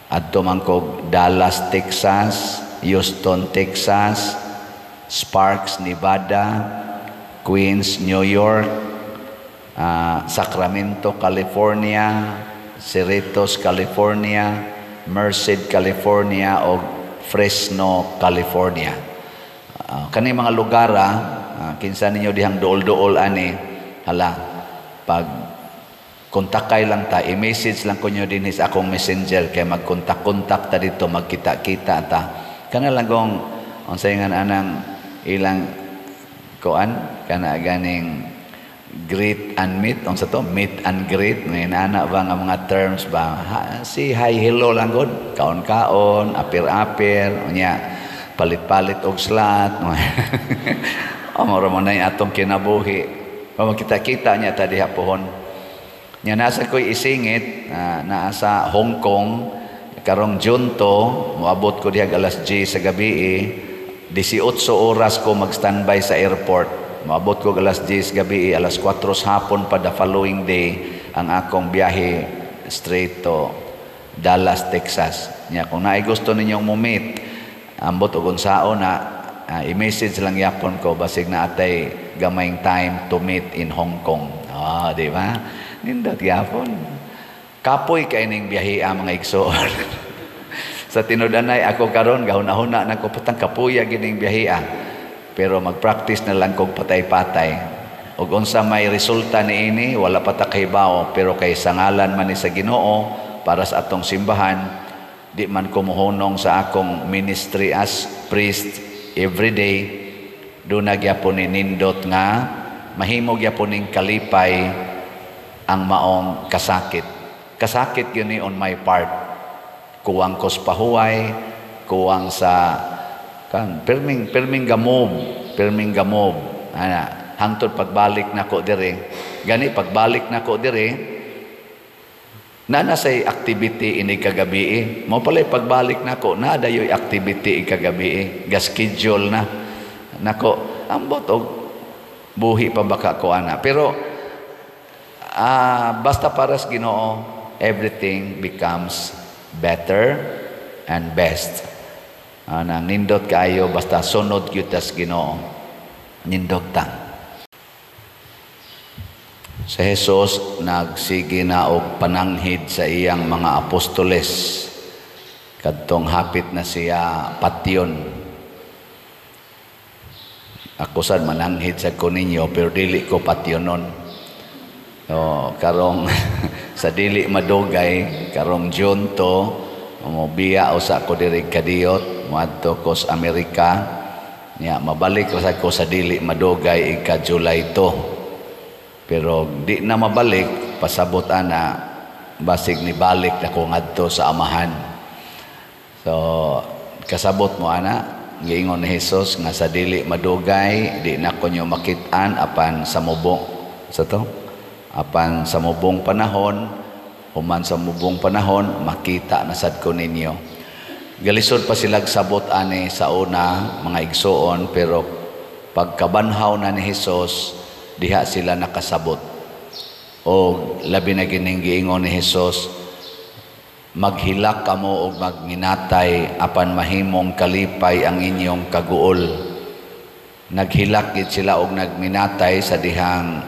adto man kog Dallas, Texas, Houston, Texas, Sparks, Nevada, Queens, New York, Sacramento, California, Cerritos, California, Merced, California o Fresno, California. Kani mga lugar, kinsa ninyo dihang duol-duol ani, hala, pag kontakay lang ta, i-message lang ko nyo din sa akong Messenger kay magkontak-kontak ta dito, magkita-kita ta. Kana lang kung unsay nga anang ilang kuan kana ganing greet and meet, unsa to, meet and greet, may ana ba nga mga terms ba? Ha, si hi, hello lang gud, kaon-kaon, apir-apir, unya palit-palit og slot. O mao ra man na atong kinabuhi. Magkita-kita niya ta diha pohon. Nya nasa ko'y isingit, naa sa Hong Kong karong June 2, moabot ko diha alas 10 sa gabi, 18 oras ko mag-standby sa airport. Moabot ko alas 10 gabi, alas 4 sa hapon pa the following day ang akong biyahe straight to Dallas, Texas. Nya kung naay gusto ninyong mo-meet, ambot og unsaon na, i-message lang yapon ko, basig na atay gamayng time to meet in Hong Kong. Ah, di ba? Nindot gyapon. Kapoy kay ning biyahe ang mga igsoon. Sa tinud-anay ako karon gahuna-huna na ko, patang kapuya gining biyahe. Pero mag-practice na lang kog patay-patay. Ug unsa may resulta niini, wala pa ta kahibaw, pero kay sa ngalan man ni sa Ginoo para sa atong simbahan, di man ko mohunong sa akong ministry as priest every day, doon na gyapon ni nindot nga mahimo gyapon ning kalipay ang maong kasakit. Kasakit yun ni on my part. Kuwang kos pahuway, kuwang sa kan pirming pirming gamob, pirming gamob. Ana, hangtod pagbalik nako diri. Gani pagbalik nako diri, na say activity ini kagabi. Mo pala pagbalik nako, na dayoy activity kagabi. Ga-schedule na. Nako, ambot og buhi pa baka ko ana. Pero basta para sa Ginoo, everything becomes better and best. Nang nindot kayo, basta sunod gyud tas Ginoo. Nindot ta. Sa Jesus nagsige na og pananghid sa iyang mga apostoles kadtong hapit na siya patyon. Ako sad mananghid sa ko ninyo, pero dili ko patyonon. So, karong sa dili madugay, karong June 2, mobiya usa ko diri kadiyot, moadto ko sa Amerika. Nya mabalik ra ko sa dili madugay ika July 2. Pero di na mabalik, pasabot ana, basig ni balik na ko ngadto sa Amahan. So, kasabot mo ana, giingon ni Jesus nga sa dili madugay, di na ko nyo makit-an apan sa mubong. Sa to? Apan sa mubong panahon, human sa mubong panahon, makita na sad ko ninyo. Galisod pa silag sabot ani sa una, mga igsuon, pero pagkabanhaw na ni Jesus, diha sila nakasabot. O labi na gining giingon ni Jesus, maghilak kamo og magminatay apan mahimong kalipay ang inyong kaguol. Naghilak gid sila og nagminatay sa dihang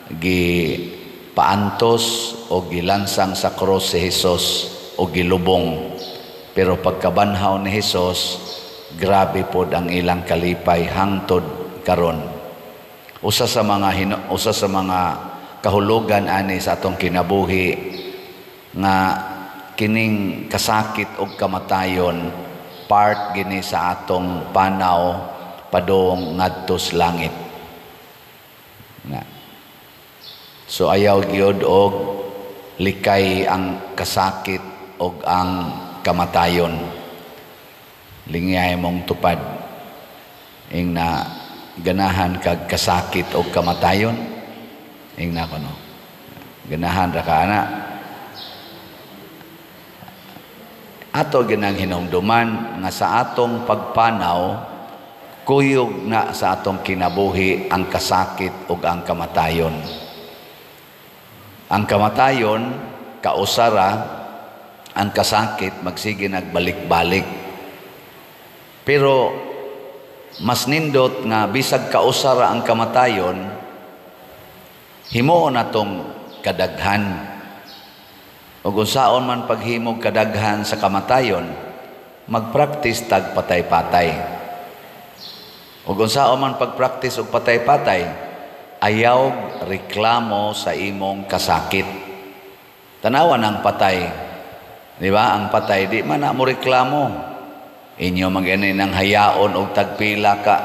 gipaantos o gilansang sa krus si Jesus o gilubong. Pero pagkabanhaw ni Jesus, grabe pod ang ilang kalipay hangtod karon. Usa sa mga kahulugan ani sa atong kinabuhi nga kining kasakit og kamatayon Part gini sa atong panaw padung ngadto sa langit na. So ayaw gyud og likay ang kasakit og ang kamatayon. Lingay mong tupad. Ing na, ganahan kag kasakit og kamatayon? Ing na kono, ganahan ra ka ana? Ato ginang hinumduman nga sa atong pagpanaw, kuyog na sa atong kinabuhi ang kasakit ug ang kamatayon. Ang kamatayon kausara, ang kasakit magsige nagbalik-balik. Pero mas nindot nga bisag kausara ang kamatayon, himuon natong kadaghan. Ug unsaon man paghimog kadaghan sa kamatayon? Magpractice tag patay-patay. Ug unsaon man pagpractice og patay-patay? Ayaw reklamo sa imong kasakit. Tanawan ang patay. Di ba? Ang patay di man na mo reklamo. Inyo magani nang hayaon og tagpila ka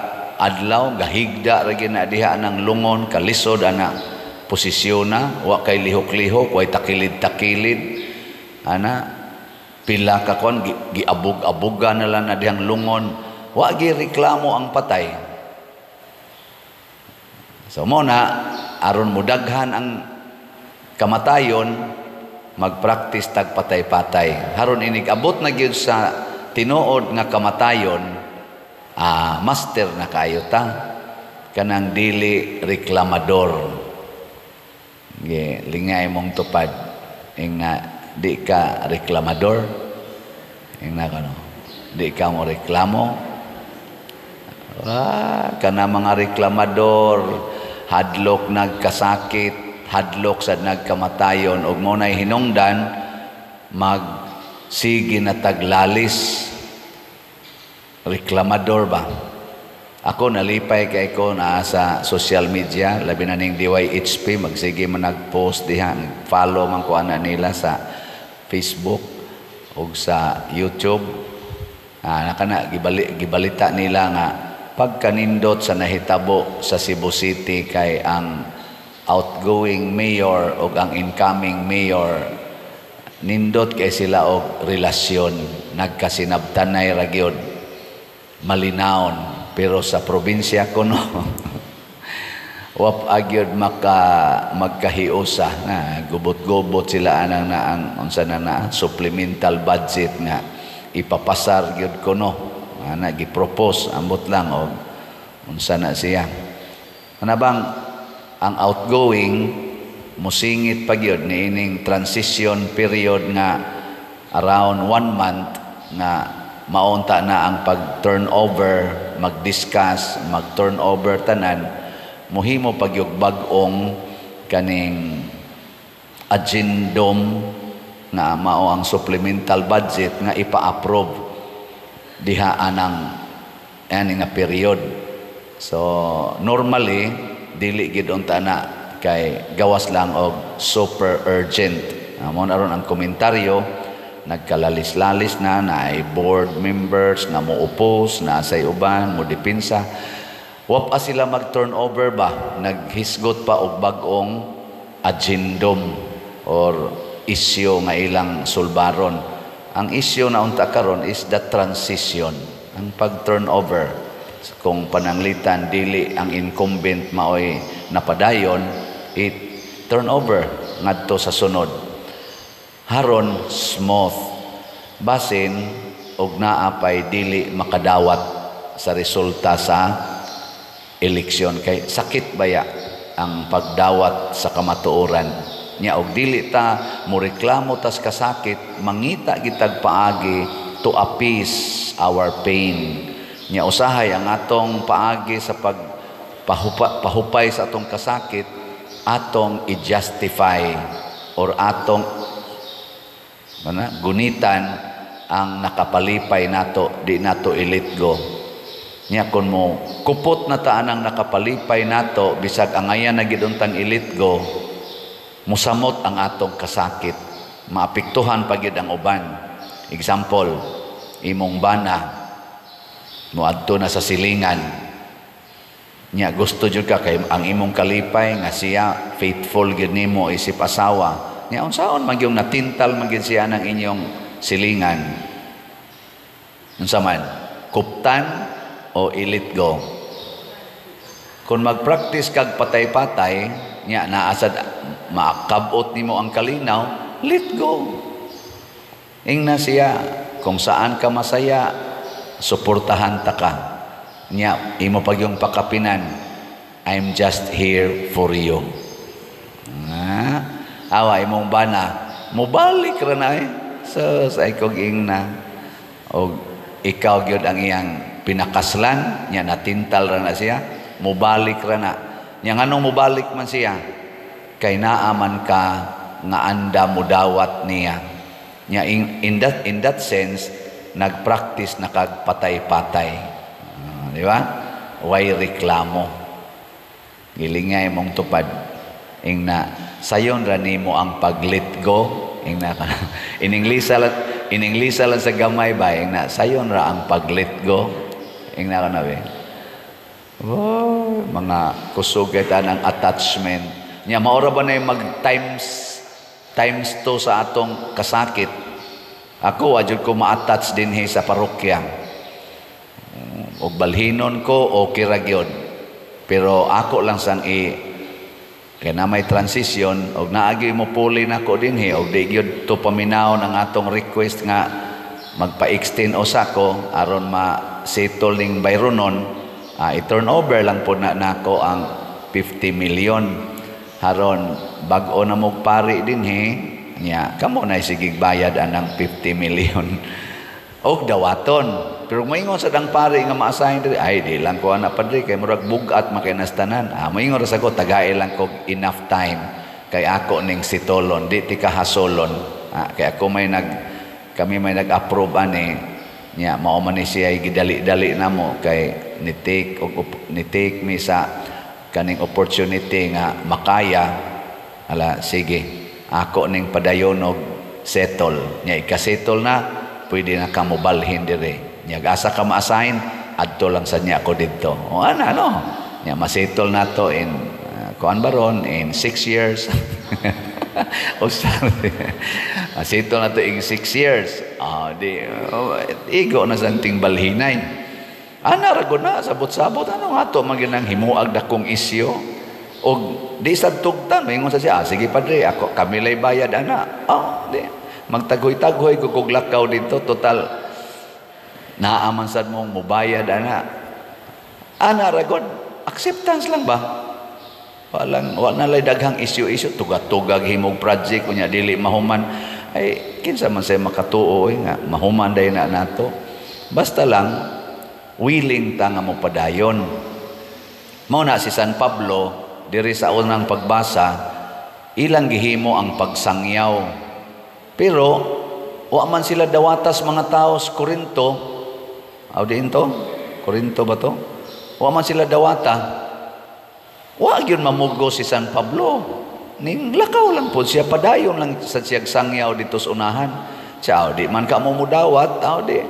adlaw, gahigda ra gyud na diha nang lungon, kalisod ana posisyon na, wa kay lihok-lihok, way takilid-takilid ana, pila ka kon giabog-aboga na lang na dihang lungon, wa gi reklamo ang patay. So mo na, aron mudaghan ang kamatayon, magpractice tag patay-patay. Haron inig abot na gyud sa tinuod nga kamatayon, master na kayo ta, kanang dili reklamador. Ge, lingay mong tupad. Ing nga di ka reklamador. Ing na kano, di ka mo reklamo. Kana mga reklamador, hadlok nagkasakit, hadlok sa nagkamatayon, ug mo nay hinungdan magsige na taglalis. Reklamador ba? Ako nalipay kay ko naa sa social media, labi na ning DYHP, magsige man nag-post diha, follow man ko ana nila sa Facebook ug sa YouTube. Nakana gibalita nila nga pagkanindot sa nahitabo sa Cebu City kay ang outgoing mayor ug ang incoming mayor nindot kay sila og relasyon, nagkasinabtanay ra gyud, malinawon. Pero sa probinsya kuno wap agyod maka magkahiusa na gubot-gubot sila anang na ang unsa na na supplemental budget nga ipapasar gyud kuno ana gi-propose, ambot lang og unsa na siya. Ana bang ang outgoing musingit pa gyud niining transition period nga around 1 month nga maunta na ang pag-turnover, mag-discuss, mag-turnover tanan, muhimo pagyug bag-ong kaning agendum nga mao ang supplemental budget nga ipa-approve diha anang ani nga period. So normally dili gid unta na kay gawas lang og super urgent. Mo na ron ang komentaryo, nagkalalis-lalis na naay board members nga mo-oppose, na say uban mo depensa. Wa pa sila mag-turnover ba, naghisgot pa og bag-ong agendum or issue nga ilang sulbaron. Ang issue na unta karon is the transition, ang pag-turnover. Kung pananglitan dili ang incumbent maoy napadayon, it turnover ngadto sa sunod. Haron smooth, basin og naa pay dili makadawat sa resulta sa eleksyon kay sakit baya ang pagdawat sa kamatuoran nya. Og dili ta moreklamo tas kasakit, mangita gitag paagi to appease our pain. Nya usahay ang atong paagi sa pagpahupay sa atong kasakit, atong i-justify or atong mana gunitan ang nakapalipay nato, di nato i-let go. Nya kon mo kupot na taan ang nakapalipay nato, bisag angayan na gid untang i-let go, musamot ang atong kasakit, maapektuhan pa gyud ang uban. Example, imong bana moadto na sa silingan nya, gusto jud ka kay ang imong kalipay nga siya faithful gyud nimo isip asawa nya. Unsaon man gyud natintal man gyud siya ng inyong silingan, unsa man, kuptan o i-let go? Kung mag-practice kag patay-patay nya, naasad makabot nimo ang kalinaw, let go. Ingna siya, kung saan ka masaya, suportahan ta ka niya. Imo pag yung pakapinan, "I'm just here for you." Ah, awa imong bana mobalik ra na eh. So sa ikog ingna og ikaw gyud ang iyang pinakaslan nya, natintal ra na siya, mobalik ra na nya. Nganong mobalik man siya? Kay naa man ka nga anda mudawat niya nya. In that sense, nagpractice na kag patay-patay. Ah, di ba? Way reklamo. Gilingay mong tupad. Ingna, sayon ra nimo ang pag-let go. Ingna ka. Ininglisa lang sa gamay ba? Ingna, sayon ra ang pag-let go. Ingna ka na ba? Oh, mga kusog kay ang attachment. Nya maora ba na yung mag times times 2 sa atong kasakit? Ako, wa jud ko ma-attach dinhi sa parokya. Og balhinon ko, okay ra gyud. Pero ako lang sang i kay na may transition og naagi mo puli nako dinhi og di gyud to paminawon ang atong request nga magpa-extend usa ko aron ma-settle ning bayronon, i-turn over lang po na nako ang 50 million haron bag-o na mog pari dinhi nya, kamo na sigig bayad anang 50 million og dawaton. Pero moingon sa dang pari nga ma-assign diri, "Ay, di lang ko ana, padre, kay murag bugat makinas tanan." Ah, moingon ra sa ko, tagai lang ko enough time kay ako ning sitolon, di ti kahasolon. Ah, kay ako may nag kami may nag-approve ani nya, mao man ni siya gidali-dali namo kay ni take og ni take mi sa kaning opportunity nga makaya. Ala, sige, ako ning padayon og settle nya. Ika-settle na, pwede na ka mobalhin dire nya. Asa ka ma-assign, adto lang sa niya ako didto. O ana no nya, masettle na to in kuan baron in 6 years o sabi, masettle na to in 6 years. Ah, di oh, igo na sa anting balhinay ana ra gud na sabot-sabot. Ano nga to maginang himuag dakong isyo og di sad tugtan. Maingon sa siya, "Ah, sige padre, ako kami lay bayad ana." Oh, di magtagoy-tagoy ko kog lakaw dito, total naa man sad mong mubayad ana. Ana ra gud, acceptance lang ba. Walang wa na lay daghang issue-issue, tugat-tugag himog project unya dili mahuman. Ay, kinsa man say makatuo eh, nga mahuman day na nato. Basta lang willing ta nga mopadayon. Mao na si San Pablo diri sa unang pagbasa, ilang gihimo ang pagsangyaw. Pero wa man sila dawatas mga tao sa Korinto. Aw, diin to? Korinto ba to? Wa man sila dawata. Wa gyud mamugo si San Pablo. Ning lakaw lang po siya, padayon lang sa siyag sangyaw dito sa unahan. Siya, di man ka mo mudawat, aw di.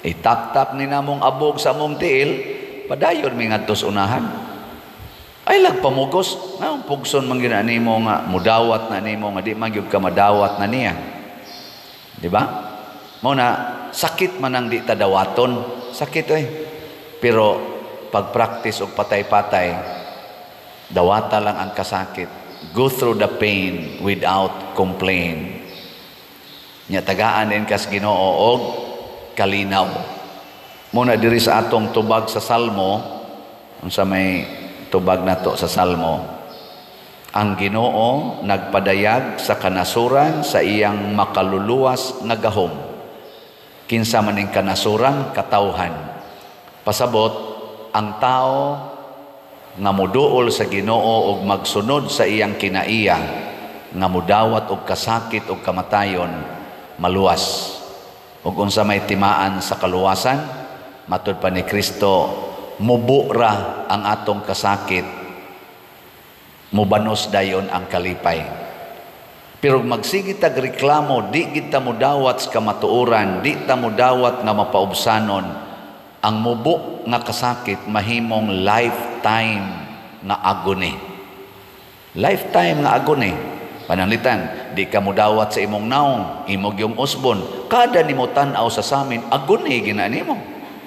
Itap-tap ni namong abog sa mong tiil, padayon mi ngadto sa unahan. Ay lagpamugos, nga pugson man gina nimo nga mudawat na nimo nga di man gyud ka madawat na niya. Di ba? Mao na sakit man ang di ta dawaton, sakit eh. Pero pag-practice og patay-patay, dawata lang ang kasakit. Go through the pain without complain. Nya tagaan din kas Ginoo og kalinaw. Muna diri sa atong tubag sa Salmo, unsa may tubag nato sa Salmo? Ang Ginoo nagpadayag sa kanasuran sa iyang makaluluwas nga gahom. Kinsa man ning kanasuran? Katawhan. Pasabot, ang tao nga muduol sa Ginoo ug magsunod sa iyang kinaiya nga mudawat og kasakit og kamatayon, maluwas. Ug unsa may timaan sa kaluwasan? Matud pa ni Kristo, mubura ang atong kasakit, mubanos dayon ang kalipay. Pero magsige tag reklamo, di gid ta modawat sa kamatuoran, di ta modawat nga mapaubsanon. Ang mubo nga kasakit mahimong lifetime nga agony. Lifetime nga agony. Pananglitan, di ka modawat sa imong naong, imong yung usbon. Kada nimo tan-aw sa samin, agony gina nimo.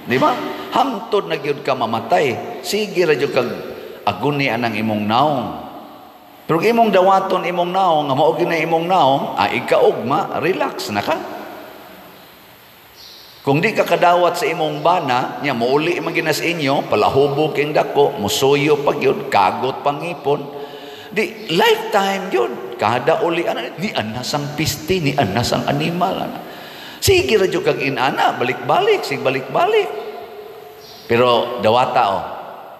Di ba? Hangtod na gyud ka mamatay, sige ra gyud kag agony anang imong naong. Pero imong dawaton imong naong, nga mao gyud na imong naong, ah, ikaugma, relax na ka. Kung di ka kadawat sa imong bana, nya mouli man ginas inyo, palahubog king dako, musuyo pa gyud, kagot pangipon. Di lifetime yun. Kada uli ana ni anas ang piste, ni anas ang animal ana. Sige ra jud kag inana, balik-balik, sig balik-balik. Pero dawata oh.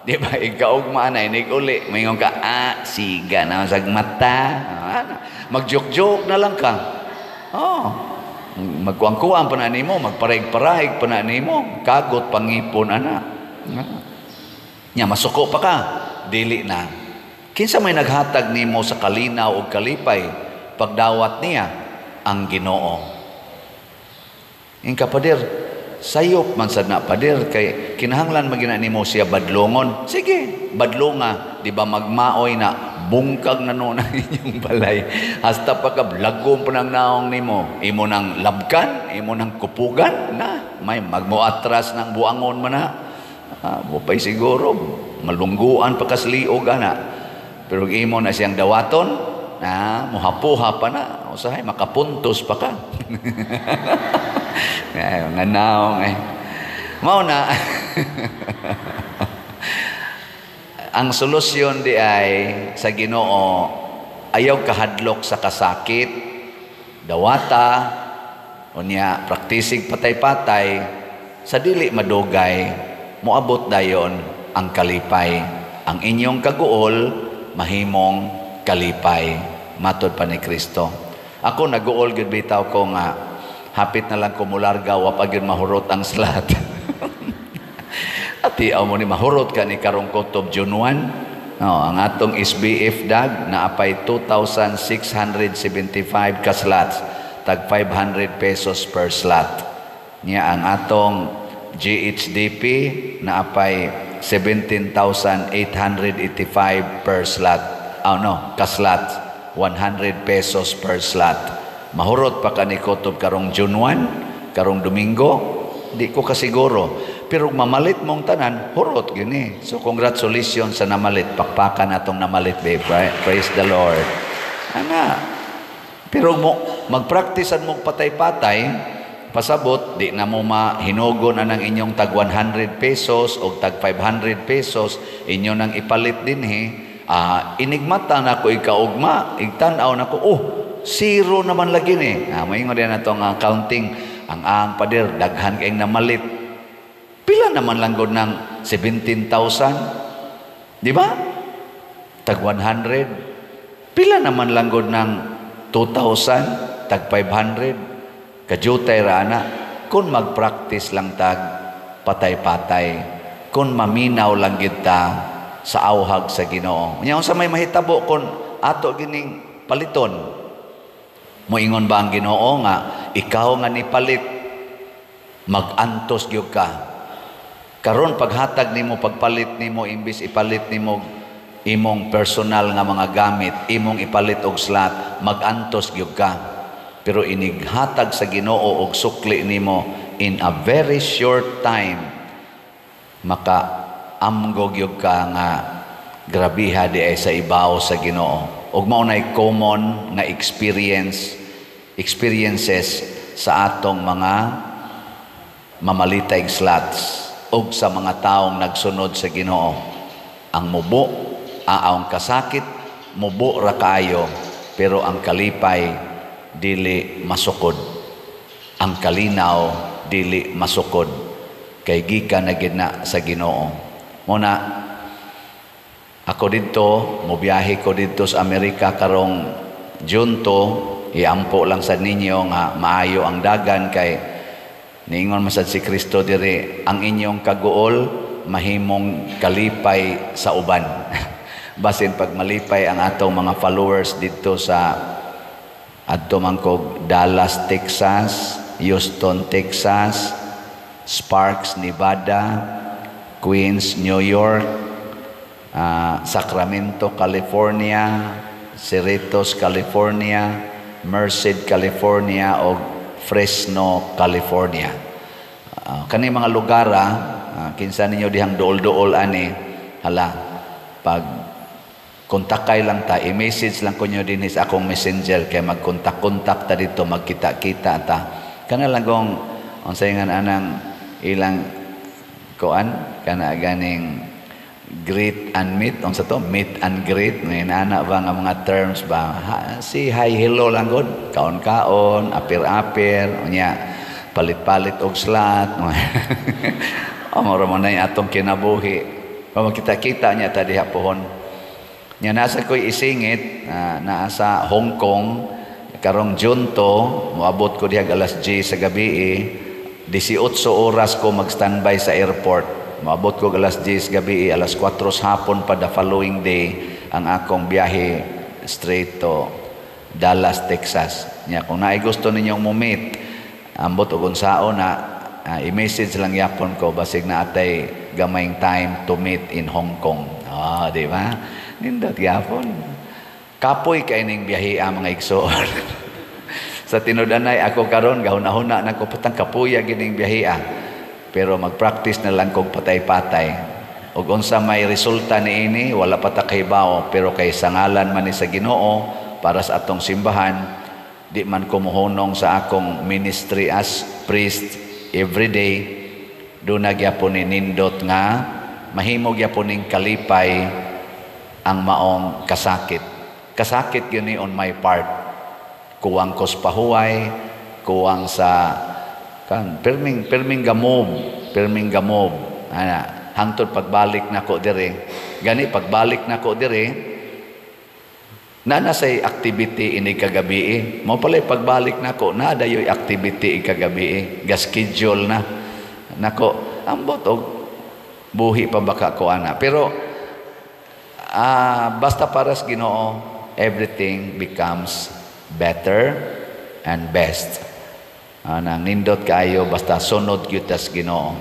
Di ba ikaugma ana inig uli, maingon ka, ah, siga na sag mata. Ah, mag-joke-joke na lang ka. Oh. Magkuang-kuang pa na nimo, magparahig-parahig pa na nimo, kagot pangipon ana. Nya masuko pa ka, dili na. Kinsa may naghatag nimo sa kalinaw ug kalipay pagdawat niya? Ang Ginoo. Ingka, "Pader, sayop man sad na, pader, kay kinahanglan man gina nimo siya badlongon." Sige, badlonga, di ba magmaoy na bungkag na noon ang inyong balay. Hasta pa ka lagom pa ng naong nimo, imo nang labkan, imo nang kupugan na, may magmoatras ng buangon man na. Ah, pay siguro malungguan pa kasliog ana. Pero imo na siyang dawaton, na muhapuha pa na, usahay makapuntos pa ka. Ay, nga naong eh. Mao na ang solusyon di ay sa Ginoo, ayaw kahadlok sa kasakit, dawata, unya praktisig patay-patay, sa dili madugay moabot dayon ang kalipay. Ang inyong kaguol mahimong kalipay, matod pa ni Kristo. Ako naguol gyud bitaw ko nga hapit na lang ko mularga, wa pa gyud mahurot ang slot. Ati mo ni mahurot ka ni karong kutob June 1. No, ang atong SBF dag naapay 2,675 ka slots, tag 500 pesos per slot. Nya ang atong GHDP naapay 17,885 per slot. Oh no, ka slot, 100 pesos per slot. Mahurot pa ka ni kutob karong June 1, karong Domingo, di ko kasiguro. Pero mamalit mong tanan, hurot gini. So congratulations sa namalit. Pakpakan atong namalit, babe. Right? Praise the Lord. Ana. Pero mo magpraktisan mong patay-patay, pasabot, di na mo mahinugon anang inyong tag 100 pesos o tag 500 pesos, inyo nang ipalit dinhi. Inigmata na ko ikaugma, igtan-aw na ko, oh, zero naman lagi ni. Ah, maingon din na itong accounting, ang pader, daghan kayong namalit. Pila naman lang gud ng 17,000? Di ba? Tag 100. Pila naman lang gud ng 2,000? Tag 500. Kajutay ra ana. Kung mag-practice lang tag patay-patay. Kung maminaw lang gid ta sa auhag sa Ginoo. Nya unsa may mahitabo kung ato gining paliton? Moingon ba ang Ginoo nga ikaw nga nipalit mag-antos gyud ka? Karon paghatag nimo, pagpalit nimo, imbis ipalit nimo imong personal nga mga gamit, imong ipalit og slot, magantos gyud ka. Pero inighatag sa Ginoo og sukli nimo in a very short time, maka amgo gyud ka nga grabiha di ay sa ibaw sa Ginoo. Ug mao nay common nga experiences sa atong mga mamalitay slots og sa mga taong nagsunod sa Ginoo. Ang mubo, ang kasakit, mubo ra kaayo, pero ang kalipay dili masukod. Ang kalinaw dili masukod kay gikan na gid na sa Ginoo. Muna ako didto, mobiyahe ko didto sa Amerika karong June 2, iampo lang sa ninyo nga maayo ang dagan kay niingon masad si Kristo diri, ang inyong kaguol mahimong kalipay sa uban. Basin pag malipay ang atong mga followers didto sa Adto man kog Dallas, Texas, Houston, Texas, Sparks, Nevada, Queens, New York, Sacramento, California, Cerritos, California, Merced, California, o Fresno, California. Kani mga lugar, kinsa ninyo dihang duol-duol ani, hala, pag kontakay lang ta, i-message lang ko nyo din sa akong Messenger kay magkontak-kontak ta dito, magkita-kita ta. Kana lang kung unsay nga anang ilang kuan kana ganing greet and meet, unsa to, meet and greet, may ana ba nga mga terms ba ha, si hi, hello lang gud, kaon-kaon, apir-apir, unya palit-palit og slot. Amo ra man na atong kinabuhi. Magkita-kita niya ta diha pohon. Nya nasa ko'y isingit, naa sa Hong Kong, karong June 2, moabot ko diha alas 10 sa gabi eh, 18 oras ko mag-standby sa airport. Moabot ko alas 10 sa gabi, alas 4 sa hapon pa the following day ang akong biyahe straight to Dallas, Texas. Nya kung naay gusto ninyong mo-meet, ambot og unsaon na, i-message lang yapon ko basig na atay gamayng time to meet in Hong Kong. Ah, di ba? Nindot gyapon. Kapoy kay ning biyahe ang mga igsoon. Sa tinud-anay ako karon gahuna-huna na ko patang kapuya gining biyahe. Pero mag-practice na lang kog patay-patay. Ug unsa may resulta niini, wala pa ta kahibaw, pero kay sa ngalan man ni sa Ginoo para sa atong simbahan, di man ko mohunong sa akong ministry as priest every day, doon na gyapon ni nindot nga mahimo gyapon ning kalipay ang maong kasakit. Kasakit yun ni on my part. Kuwang kos pahuway, kuwang sa kan pirming pirming gamob, pirming gamob. Ana, hangtod pagbalik nako dire. Gani pagbalik nako dire, na say activity ini kagabi eh. Mo pala pagbalik nako, na dayoy activity kagabi eh. Ga-schedule na. Nako, ambot og buhi pa baka ko ana. Pero basta para sa Ginoo, everything becomes better and best. Nang nindot kaayo basta sunod gyud tas Ginoo.